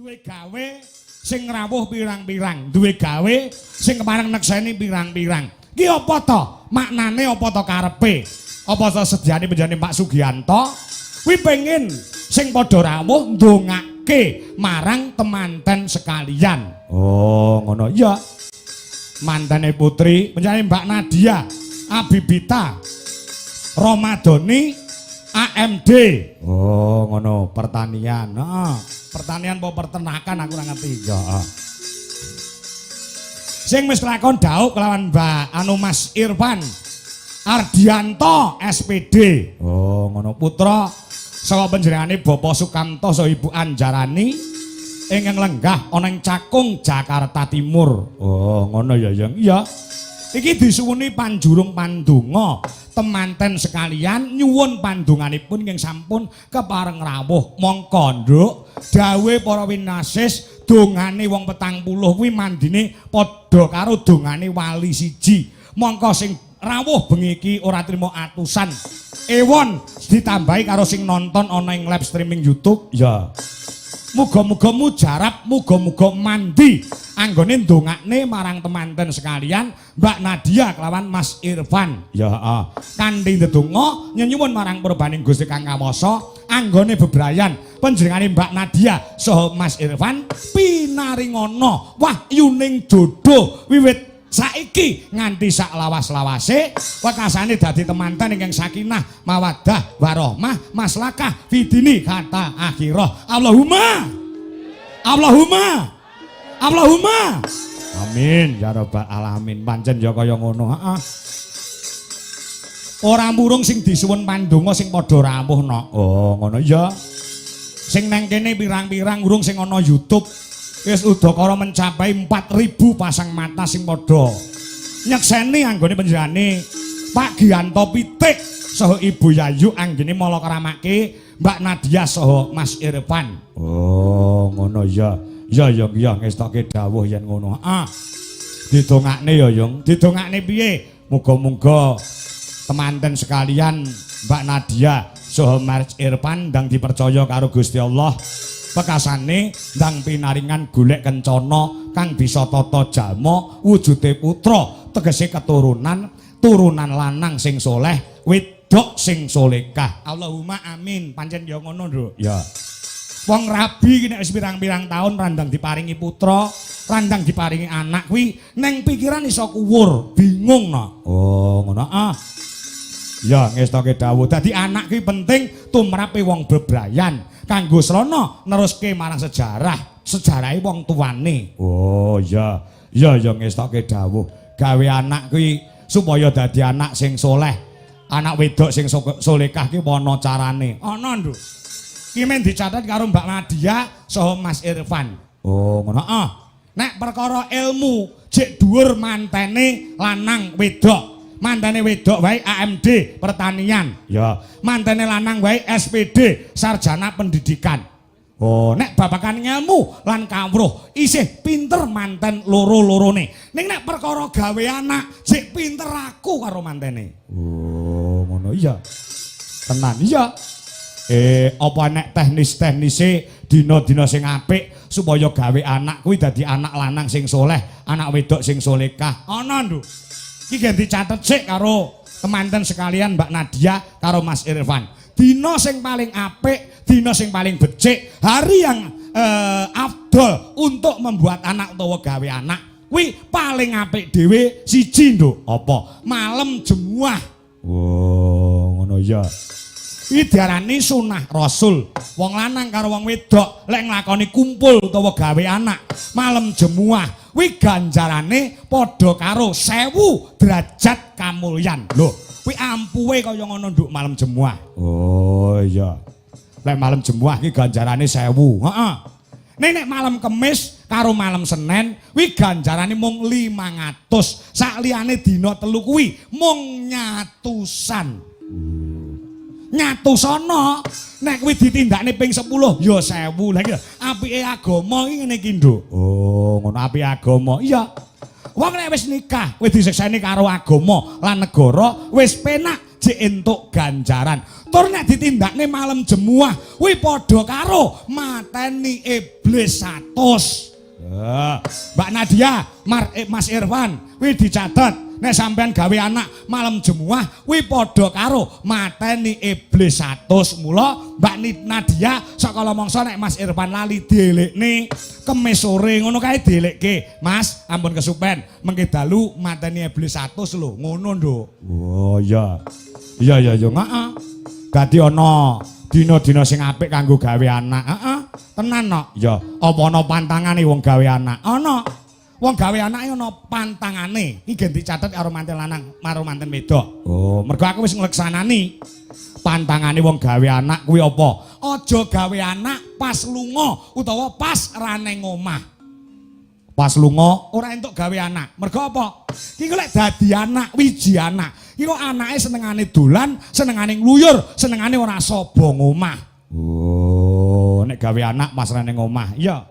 Duwe gawe sing ngrawuh pirang-pirang, duwe gawe sing kepareng nekseni pirang-pirang. Ki apa to? Maknane apa to karepe? Apa to sediane penjane Pak Sugianto? Kuwi pengen sing padha rawuh ndongake marang temanten sekalian. Oh, ngono. Iya. Mantene putri penjane Mbak Nadia Abibita Romadoni AMD. Oh, ngono, pertanian. Heeh. Pertanian apa peternakan aku ora ngerti. Ya, heeh. Sing wis kelakon dauk kelawan Mbak anu Mas Irfan Ardianto SPD. Oh, ngono, putra saka panjenengane Bapak Sukamto saha Ibu Anjarani ingkang lenggah ana ing Cakung, Jakarta Timur. Oh, ngono ya, Yang. Iya. Iki disuwuni panjurung pandonga temanten sekalian, nyuwun pandonganipun ingkang sampun kepareng rawuh. Mongko, Nduk, dawuhe para winasis, dongane wong 40 kuwi mandine padha karo dongane wali siji. Mongko sing rawuh bengi iki ora trimo atusan ewon ditambahi karo sing nonton ana ing live streaming YouTube ya. Muga-muga mujarab, muga-muga mandi anggone ndongakne marang temanten sekalian Mbak Nadia kelawan Mas Irfan. Ya, heeh. Kanthi ndedonga nyenyuwun marang purbaning Gusti Kang Kawasa anggone bebrayan panjenengane Mbak Nadia saha Mas Irfan pinaringana wahyuning jodoh wiwit saiki nganti sak lawas-lawase, wekasane dadi temanten ingkang sakinah, mawaddah, warahmah, maslakah fidini kata akhirah. Allahumma, Allahumma, Allahumma, amin ya rabbal alamin. Pancen ya kaya ngono, heeh. Ora murung sing disuwun pandonga sing padha rawuh no. Oh, ngono ya. Sing nang kene pirang-pirang, urung sing ana YouTube. Wis udakara mencapai 4000 pasang mata sing padha nyekseni anggone panjenengane Pak Gianto Pitik saha Ibu Yayu anggene mala kramake Mbak Nadia saha Mas Irfan. Oh, ngono ya. Ya ya ya, ngestoke dawuh yen ngono. Ah. Didongakne ya, Yung. Didongakne piye? Muga-muga temanten sekalian Mbak Nadia saha Mas Irfan ndang dipercaya karo Gusti Allah. Pekasane ndang pinaringan golek kencana kang bisa tata jalma wujude putra, tegese keturunan turunan lanang sing soleh, wedok sing solekah. Allahumma amin. Pancen ya ngono, Nduk. Ya. Wong rabi iki nek wis pirang-pirang taun ra ndang diparingi putra, ra ndang diparingi anak, kuwi neng pikiran iso kuwur, bingung no. Oh, ngono ah. Ya, ngestoke dawuh. Dadi anak kuwi penting tumrape wong bebrayan kanggo srana neruske marang sejarah, sejarahe wong tuane. Oh, iya. Ya ya, ngestoke dawuh. Gawe anak kuwi supaya dadi anak sing soleh, anak wedok sing solekah ki ana carane. Ana, Nduk. Ki men dicatet karo Mbak Nadia saha Mas Irfan. Oh, ngono ah. Nek perkara ilmu jek dhuwur mantene lanang wedok. Mantene wedok wae AMD pertanian. Ya, mantene lanang wae SPD sarjana pendidikan. Oh, nek babagan ngelmu lan kawruh isih pinter manten loro-lorone. Ning nek perkara gawe anak jek pinter aku karo mantene. Oh, ngono iya. Tenan iya. Apa nek teknis-teknise dina-dina sing apik supaya gawe anak kuwi dadi anak lanang sing soleh, anak wedok sing solekah? Ana, Nduk. Iki gen dicatet sik karo temanten sekalian Mbak Nadia karo Mas Irfan. Dina sing paling apik, dina sing paling becik, hari yang afdol untuk membuat anak utawa gawe anak kuwi paling apik dhewe siji, Nduk. Apa? Malam Jemuah. Oh, ngono ya. Iki diarani sunah Rasul. Wong lanang karo wong wedok lek nglakoni kumpul utawa gawe anak malam Jemuah kuwi ganjarane padha karo 1000 derajat kamulyan. Lho, kuwi ampuhe kaya ngono, Nduk, malam Jemuah. Oh iya. Lek malam Jemuah iki ganjarane 1000. Heeh. Nek nek malam Kemis karo malam Senen kuwi ganjarane mung 500. Sakliyane dina telu kuwi mung nyatusan. Nyatusana nek kuwi ditindakne ping 10 ya 1000. Lha iki apike agama iki ngene iki, Nduk. Oh, ngono apike agama. Iya. Wong nek wis nikah, wis disekseni karo agama lan negara, wis penak jek entuk ganjaran. Tur nek ditindakne malam Jemuah kuwi padha karo mateni iblis. iblis 100. Mbak Nadia, Mas Irfan, kuwi dicatet. Nek sampean gawe anak malam Jemuah kuwi padha karo mateni iblis 100. Mula Mbak Nadia sakala mangsa nek Mas Irfan lali dielikne kemis sore ngono kae dielikke. Mas, ampun kesupen, mengke dalu mateni iblis 100 lho. Ngono, Nduk. Oh iya. Iya iya iya, heeh. Dadi ana dina-dina sing apik kanggo gawe anak. Heeh. Tenan no. Ya, apa ana pantangane wong gawe anak? Ana. Wong gawe anake ana pantangane. Iki gen dicatet karo manten lanang, karo manten wedok. Oh, mergo aku wis ngleksanani. Pantangane wong gawe anak kuwi apa? Aja gawe anak pas lunga utawa pas ra neng omah. Pas lunga ora entuk gawe anak. Mergo apa? Iki lek dadi anak, wiji anak. Iki kok anake senengane dolan, senengane ngluyur, senengane ora saba ngomah. Oh, nek gawe anak pas ra neng omah. Iya.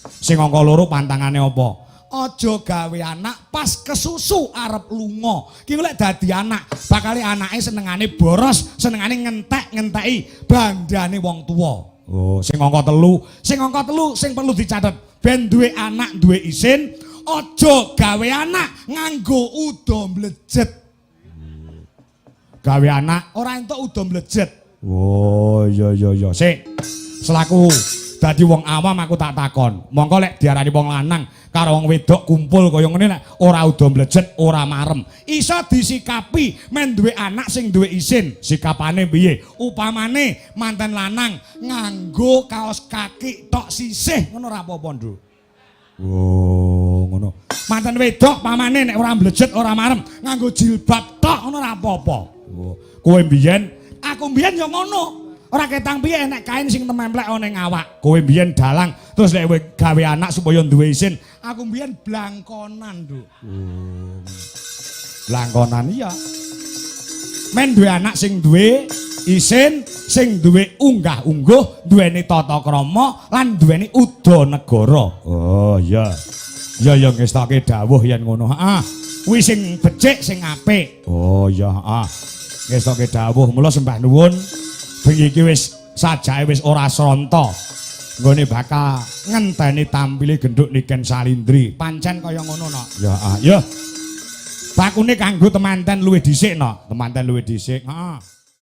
Sing angka loro pantangane apa? Aja gawe anak pas kesusu arep lunga. Ki lek dadi anak, bakale anake senengane boros, senengane ngentek-ngenteki bandane wong tuwa. Oh, sing angka telu, sing angka telu sing perlu dicatet, ben duwe anak duwe isin, aja gawe anak nganggo uda mlejet. Gawe anak ora entuk uda mlejet. Oh, iya iya iya. Sik. Selaku dadi wong awam aku tak takon. Mongko lek diarani wong lanang karo wong wedok kumpul kaya ngene nek ora uda mlejet, ora marem. Iso disikapi men duwe anak sing duwe isin. Sikapane piye? Upamane manten lanang nganggo kaos kaki tok sisih ngono ora apa-apa, Nduk. Oh, ngono. Manten wedok pamane nek ora mlejet ora marem nganggo jilbab tok ngono ora apa-apa. Oh, kowe mbiyen, aku mbiyen ya ngono. Ora ketang piye enek kain sing tememplek ana ning awak. Kowe mbiyen dalang terus nek kowe gawe anak supaya duwe isin, aku mbiyen blangkonan, Nduk. Oh. Blangkonan iya. Men duwe anak sing duwe isin, sing duwe unggah-ungguh, duweni tata krama lan duweni uda negara. Oh iya. Ya ya ngestake dawuh yen ngono. Heeh. Kuwi sing becik sing apik. Oh iya, heeh. Ngestoke dawuh. Mula sembah nuwun. Bengi iki wis sajake wis ora sronta. Nggone bakal ngenteni tampile genduk Niken Salindri. Pancen kaya ngono no. Ya, ah, ya. Bakune kanggo temanten luwih dhisik no. Temanten luwih dhisik. Heeh.